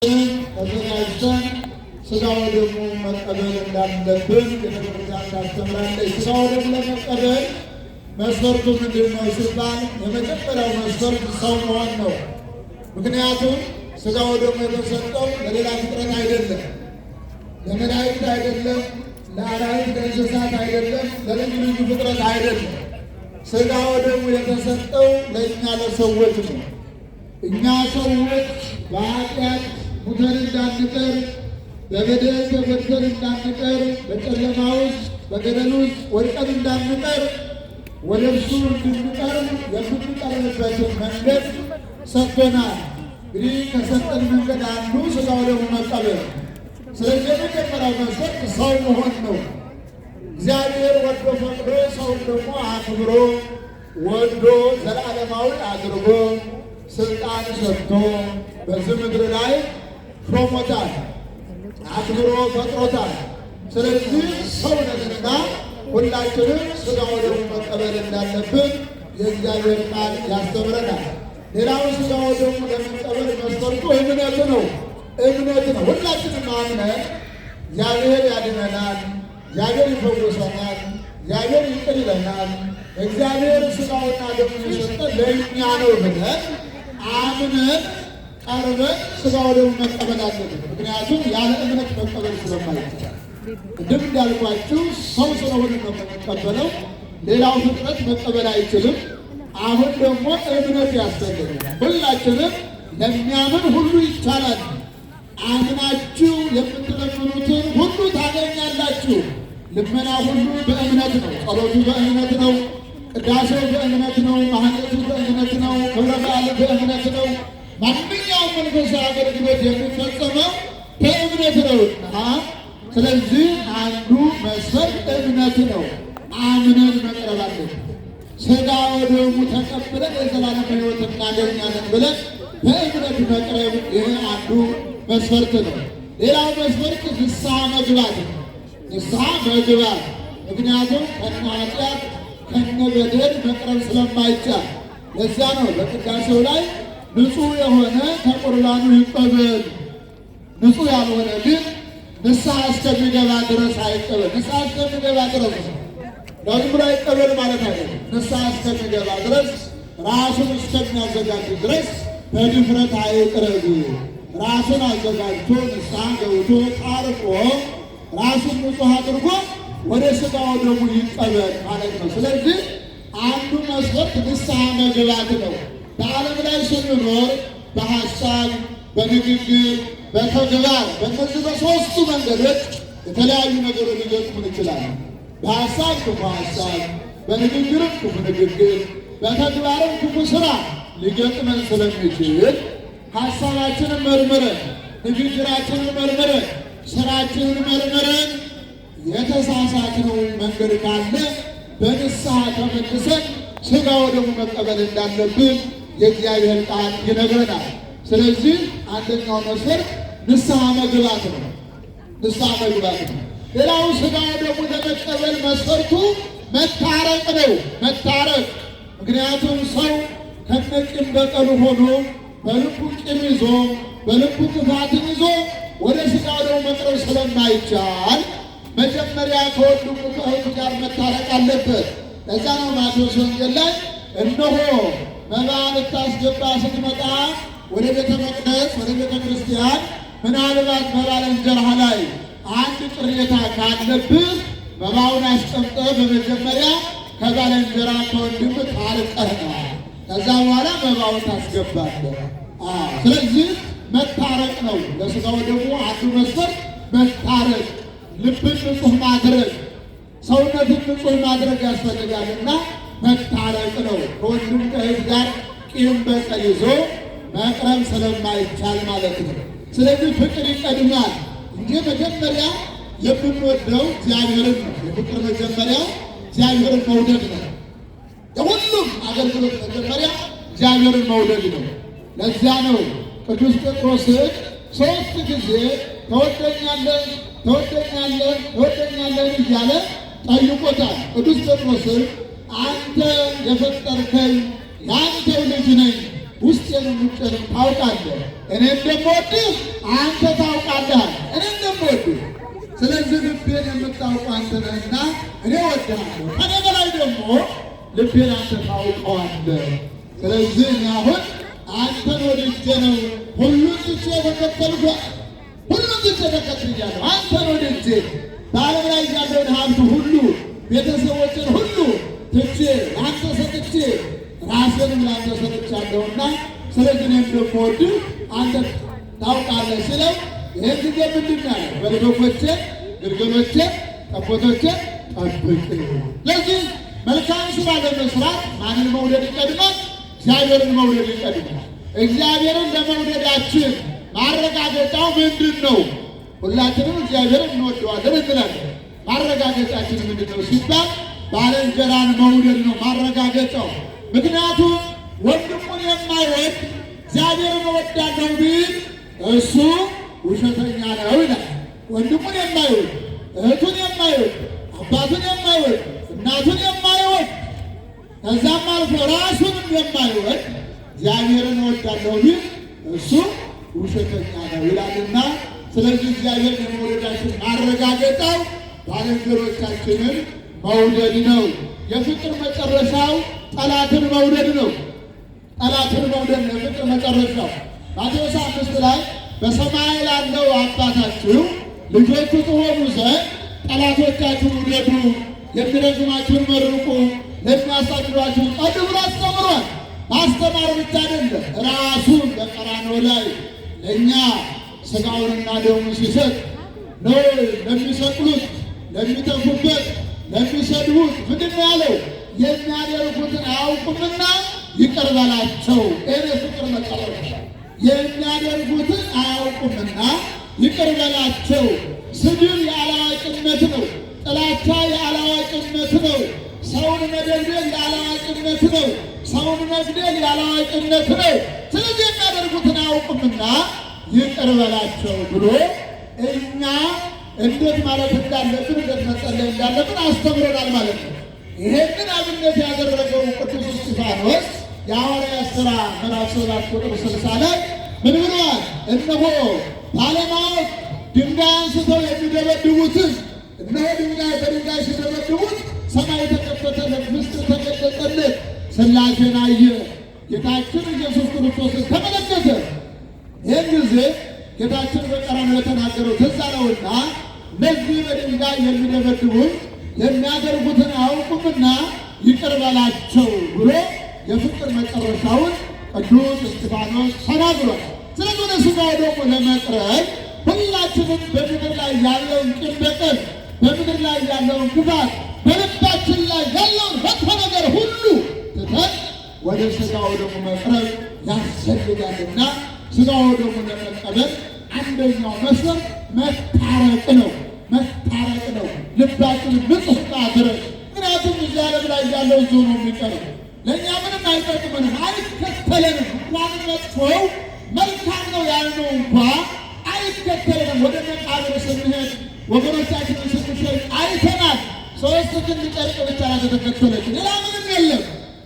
ተዘጋጅተን ሥጋ ወደሙ መቀበል እንዳለብን ቤተክርስቲያን ታስተምራለች። ሥጋ ወደሙ ለመቀበል መስፈርቱ ምንድን ነው ሲባል የመጀመሪያው መስፈርት ሰው መሆን ነው። ምክንያቱም ሥጋ ወደሙ የተሰጠው ለሌላ ፍጥረት አይደለም፣ ለመላእክት አይደለም፣ ለአራዊት ለእንስሳት አይደለም፣ ለልዩ ልዩ ፍጥረት አይደለም። ሥጋ ወደሙ የተሰጠው ለእኛ ለሰዎች ነው። እኛ ሰዎች በኃጢአት ሙተን እንዳንቀር፣ በበደል ተጎድተን እንዳንቀር፣ በጨለማ ውስጥ በገደል ውስጥ ወድቀን እንዳንቀር ወደ እርሱ እንድንቀርብ የምንቀርብበትን መንገድ ሰጥቶናል። እንግዲህ ከሰጠን መንገድ አንዱ ሥጋ ወደሙ መቀበል። ስለዚህ የመጀመሪያው መስፈርት ሰው መሆን ነው። እግዚአብሔር ወዶ ፈቅዶ ሰውን ደግሞ አክብሮ ወዶ ዘላለማዊ አድርጎ ስልጣን ሰጥቶ በዚህ ምድር ላይ ሾሞታል፣ አክብሮ ፈጥሮታል። ስለዚህ ሰው ነንና ሁላችንም ሥጋ ወደሙ መቀበል እንዳለብን የእግዚአብሔር ቃል ያስተምረናል። ሌላው ሥጋ ወደሙ ለመቀበል መስፈርቱ እምነት ነው። እምነት ነው። ሁላችንም አምነን እግዚአብሔር ያድነናል፣ እግዚአብሔር ይፈውሰናል፣ እግዚአብሔር ይቅር ይለናል፣ እግዚአብሔር ሥጋውና ደሙን የሰጠን ለእኛ ነው ብለን አምነን ቀርበን ሥጋ ወደሙ መቀበል አለብን። ምክንያቱም ያለ እምነት መቀበል ስለማይቻል ቅድም እንዳልኳችሁ ሰው ስለሆነ ነው የምንቀበለው። ሌላው ፍጥረት መቀበል አይችልም። አሁን ደግሞ እምነት ያስፈልጋል። ሁላችንም ለሚያምን ሁሉ ይቻላል። አምናችሁ የምትለምኑትን ሁሉ ታገኛላችሁ። ልመና ሁሉ በእምነት ነው። ጸሎቱ በእምነት ነው። ቅዳሴው በእምነት ነው። ማህሌቱ በእምነት ነው። ክብረ በዓሉ በእምነት ነው። ማንኛውም መንፈሳዊ አገልግሎት የሚፈጸመው በእምነት ነውና፣ ስለዚህ አንዱ መስፈርት እምነት ነው። አምነን መቅረብ አለብን። ሥጋ ወደሙ ተቀብለን የዘላለም ሕይወት እናገኛለን ብለን በእምነት መቅረብ፣ ይህ አንዱ መስፈርት ነው። ሌላው መስፈርት ንስሐ መግባት ነው። ንስሐ መግባት፣ ምክንያቱም ከነ ኃጢአት ከነ በደል መቅረብ ስለማይቻል፣ ለዚያ ነው በቅዳሴው ላይ ንጹሕ የሆነ ከቁርባኑ ይቀበል፣ ንጹሕ ያልሆነ ግን ንስሐ እስከሚገባ ድረስ አይቀበል። ንስሐ እስከሚገባ ድረስ ነው። ዝም ብሎ አይቀበል ማለት አይደለም። ንስሐ እስከሚገባ ድረስ፣ ራሱን እስከሚያዘጋጅ ድረስ በድፍረት አይቅረብ። ራሱን አዘጋጅቶ ንስሐ ገብቶ ታርቆ ራሱን ንጹሕ አድርጎ ወደ ሥጋው ደሙ ይቀበል ማለት ነው። ስለዚህ አንዱ መስፈርት ንስሐ መግባት ነው። በዓለም ላይ ስንኖር በሐሳብ፣ በንግግር፣ በተግባር፣ በእነዚህ በሦስቱ መንገዶች የተለያዩ ነገሮች ሊገጥሙን ይችላሉ። በሐሳብ ክፉ ሐሳብ፣ በንግግርም ክፉ ንግግር፣ በተግባርም ክፉ ስራ ሊገጥመን ስለሚችል ሐሳባችንን መርምረን፣ ንግግራችንን መርምረን፣ ስራችንን መርምረን የተሳሳትነው መንገድ ካለ በንስሐ ተመልሰን ሥጋ ወደሙ መቀበል እንዳለብን የእግዚአብሔር ቃል ይነግረናል። ስለዚህ አንደኛው መስፈርት ንስሐ መግባት ነው። ንስሐ መግባት ነው። ሌላው ሥጋ ወደሙ ለመቀበል መስፈርቱ መታረቅ ነው። መታረቅ፣ ምክንያቱም ሰው ከነቂም በቀሉ ሆኖ፣ በልቡ ቂም ይዞ፣ በልቡ ክፋትን ይዞ ወደ ሥጋ ወደሙ መቅረብ ስለማይቻል መጀመሪያ ከወንድሙ ከእህቱ ጋር መታረቅ አለበት። ለዛ ነው ማቴዎስ ወንጌል ላይ እነሆ መባ ልታስገባ ስትመጣ ወደ ቤተ መቅደስ፣ ወደ ቤተ ክርስቲያን፣ ምናልባት በባልንጀራህ ላይ አንድ ቅሬታ ካለብህ መባውን አስቀምጠህ በመጀመሪያ ከባልንጀራ ከወንድም ታርቀህ ነው። ከዛ በኋላ መባውን ታስገባለህ። ስለዚህ መታረቅ ነው። ለሥጋው ደግሞ አንዱ መስፈርት መታረቅ፣ ልብን ንጹሕ ማድረግ፣ ሰውነትን ንጹሕ ማድረግ ያስፈልጋልና መታረቅ ነው። ከወንድም ከእህት ጋር ቂም በቀል ይዞ መቅረብ ስለማይቻል ማለት ነው። ስለዚህ ፍቅር ይቀድማል እንጂ መጀመሪያ የምንወደው እግዚአብሔርን ነው። የፍቅር መጀመሪያ እግዚአብሔርን መውደድ ነው። የሁሉም አገልግሎት መጀመሪያ እግዚአብሔርን መውደድ ነው። ለዚያ ነው ቅዱስ ጴጥሮስን 3 ጊዜ ተወደኛለህ፣ ተወደኛለህ፣ ተወደኛለህ እያለ ጠይቆታል። ቅዱስ ጴጥሮስን አንተ የፈጠርከኝ የአንተው ልጅ ነኝ፣ ውስጤንም ውጭንም ታውቃለህ። እኔ እንደምወድህ አንተ ታውቃለህ። እኔ እንደምወድህ ስለዚህ ልቤን የምታውቀው አንተ ነህና እኔ እወድሃለሁ። ከእኔ በላይ ደግሞ ልቤን አንተ ታውቀዋለህ። ስለዚህ እኔ አሁን አንተን ወድጄ ነው ሁሉን ትቼ ተከተልኩህ። ሁሉን ትቼ ተከትያለሁ። አንተን ወድጄ በዓለም ላይ ያለውን ሀብት ሁሉ ቤተሰቦችን ሁሉ ትቼ ለአንተ ሰጥቼ ራሴንም ለአንተ ሰጥቻለሁና ስለዚህ እኔም እንደምወድህ አንተ ታውቃለህ ስለው ይህን ጊዜ ምንድን ነው ያለው? በል በጎቼን፣ ግልገሎቼን፣ ጠቦቶቼን ጠብቅ። ስለዚህ መልካም ስራ ለመስራት ማንን መውደድ ይቀድማል? እግዚአብሔርን መውደድ ይቀድማል። እግዚአብሔርን ለመውደዳችን ማረጋገጫው ምንድን ነው? ሁላችንም እግዚአብሔርን እንወደዋለን እንላለን። ማረጋገጫችን ምንድን ነው ሲባል ባልንጀራን መውደድ ነው ማረጋገጫው። ምክንያቱም ወንድሙን የማይወድ እግዚአብሔርን እወዳለሁ ቢል እሱ ውሸተኛ ነው ይላል። ወንድሙን የማይወድ እህቱን የማይወድ አባቱን የማይወድ እናቱን የማይወድ ከዛም አልፎ ራሱንም የማይወድ እግዚአብሔርን እወዳለሁ ቢል እሱ ውሸተኛ ነው ይላልና፣ ስለዚህ እግዚአብሔርን የመውደዳችን ማረጋገጫው ባልንጀሮቻችንን መውደድ ነው። የፍቅር መጨረሻው ጠላትን መውደድ ነው። ጠላትን መውደድ ነው የፍቅር መጨረሻው። ማቴዎስ 5 ላይ በሰማይ ላለው አባታችሁ ልጆቹ ትሆኑ ዘንድ ጠላቶቻችሁን ውደዱ፣ የሚረግማችሁን መርቁ፣ ለሚያሳድዷችሁ ጸልዩ ብሎ አስተምሯል። ማስተማር ብቻ አይደለም፣ ራሱን በቀራንዮ ላይ ለእኛ ሥጋውንና ደሙን ሲሰጥ ነው። ለሚሰቅሉት፣ ለሚተፉበት፣ ለሚሰድቡት ምንድን ነው ያለው? የሚያደርጉትን አያውቁምና ይቅር በላቸው። ይሄ ፍቅር መጨረሻ የሚያደርጉትን አያውቁምና ይቅር በላቸው። ስድብ የአላዋቂነት ነው። ጥላቻ የአላዋቂነት ነው። ሰውን መደልደል የአላዋቂነት ነው። ሰውን መግደል የአላዋቂነት ነው። ስለዚህ የሚያደርጉትን አያውቁምና ይቅር በላቸው ብሎ እኛ እንዴት ማለት እንዳለብን እንዴት መጸለይ እንዳለብን አስተምረናል ማለት ነው። ይሄንን አብነት ያደረገው ቅዱስ እስጢፋኖስ የሐዋርያት ሥራ ምዕራፍ 7 ቁጥር 60 ላይ ምን ብለዋል? እነሆ ባለማወቅ ድንጋይ አንስተው የሚደበድቡትን እነሆ ድንጋይ በድንጋይ ሲደበድቡት ሰማይ ተከፈተለት፣ ምስጢር ተገለጸለት፣ ሥላሴን አየ፣ ጌታችን ኢየሱስ ክርስቶስን ተመለከተ። ይህን ጊዜ ጌታችን በቀራንዮ የተናገረው ትዝ አለውና እነዚህ በድንጋይ የሚደበድቡት የሚያደርጉትን አያውቁምና ይቅር በላቸው ብሎ የፍቅር መጨረሻውን ቅዱስ እስጢፋኖስ ተናግሯል። ስለዚህ ወደ ሥጋው ደግሞ ለመቅረብ ሁላችንም በምድር ላይ ያለውን ቂም በቀል፣ በምድር ላይ ያለውን ክፋት፣ በልባችን ላይ ያለውን መጥፎ ነገር ሁሉ ትተን ወደ ሥጋው ደግሞ መቅረብ ያስፈልጋልና ሥጋው ደግሞ ለመቀበል አንደኛው መስፈርት መታረቅ ነው። መታረቅ ነው። ልባችንን ንጹሕ ማድረግ። ምክንያቱም እዚህ ዓለም ላይ ያለው እዚሁ ነው የሚቀረው። ለእኛ ምንም አይጠቅምንም፣ አይከተለንም። እንኳን መጥፎው መልካም ነው ያልነው እንኳ አይከተለንም። ወደ መቃብር ስንሄድ ወገኖቻችንን ስንሸኝ አይተናል። 3 ክንድ ጨርቅ ብቻ ናት የተከተለች፣ ሌላ ምንም የለም።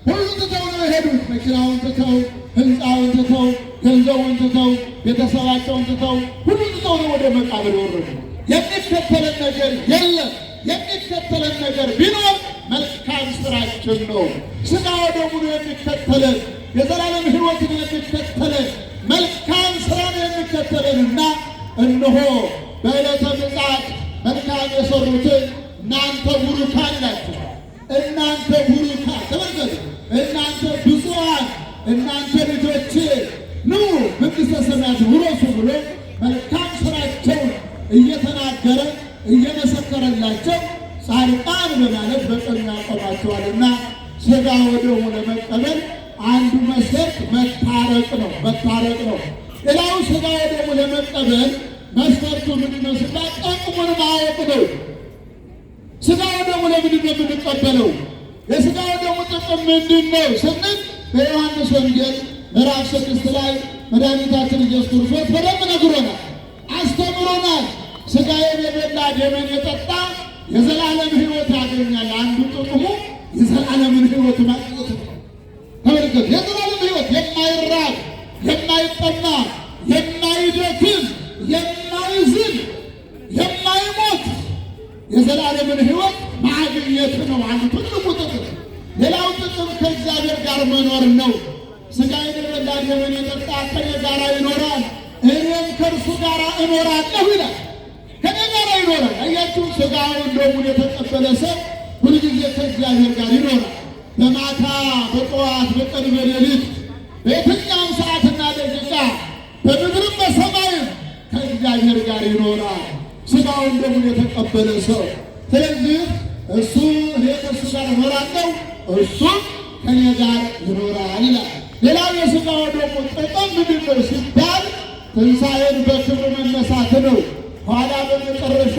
ሁሉን ትተው ነው የሄዱት። መኪናውን ትተው፣ ሕንፃውን ትተው፣ ገንዘቡን ትተው፣ ቤተሰባቸውን ትተው፣ ሁሉን ትተው ነው ወደ መቃብር የወረዱ። የሚከተለን ነገር የለም። የሚከተለን ነገር ቢኖር መልካም ስራችን ነው። ሥጋው ደሙ ነው የሚከተለን፣ የዘላለም ሕይወትን የሚከተለን መልካም ስራ ነው የሚከተለንና እነሆ በዕለተ ምጽአት መልካም የሰሩትን እናንተ ቡሩካን ናችሁ። እናንተ ቡሩካን ተመልከቱ፣ እናንተ ብፁዓን፣ እናንተ ልጆቼ ኑ መንግሥተ ሰማያት ውረሱ ብሎ መልካም ስራቸውን እየተናገረ እየመሰከረላቸው ጻድቃን በማለት በቀኙ ያቆማቸዋልና ሥጋ ወደሙ ለመቀበል አንዱ መስፈርት መታረቅ ነው። መታረቅ ነው። ሌላው ሥጋ ወደሙ ለመቀበል መስፈርቱ ምንድን ነው ሲባል ጥቅሙን ማወቅ ነው። ሥጋ ወደሙ ለምንድን ነው የምንቀበለው? የሥጋ ወደሙ ጥቅም ምንድን ነው ስንል በዮሐንስ ወንጌል ምዕራፍ 6 ላይ መድኃኒታችን ኢየሱስ ክርስቶስ በደንብ ነግሮናል፣ አስተምሮናል። ሥጋዬን የበላ ደሜን የጠጣ የዘላለም ሕይወት ያገኛል። አንዱ ጥቅሙ የዘላለምን ሕይወት ማግኘት ነው። ተመልከቱ፣ የዘላለም ሕይወት የማይራ የማይራብ፣ የማይጠማ፣ የማይደክም፣ የማይዝል፣ የማይሞት የዘላለምን ሕይወት ማግኘት ነው አንዱ ትልቁ ጥቅም። ሌላው ጥቅም ከእግዚአብሔር ጋር መኖር ነው። ሥጋዬን የበላ ደሜን የጠጣ ከእኔ ጋር ይኖራል፣ እኔም ከእርሱ ጋር እኖራለሁ ይላል። ከእኔ ጋር ይኖራል። አያችሁ፣ ሥጋውን ደሙን የተቀበለ ሰው ሁልጊዜ ከእግዚአብሔር ጋር ይኖራል። በማታ በጠዋት በቀን በሌሊት በየትኛውም ሰዓትና ደቂቃ በምድርም በሰማይም ከእግዚአብሔር ጋር ይኖራል፣ ሥጋውን ደሙን የተቀበለ ሰው። ስለዚህ እሱ እኔ ከእሱ ጋር እኖራለሁ እሱም ከእኔ ጋር ይኖራል ይላል። ሌላው የሥጋው ደሙ ጥቅም ምንድን ነው ሲባል ትንሣኤን በክብር መነሳት ነው። ኋላ በመጨረሻ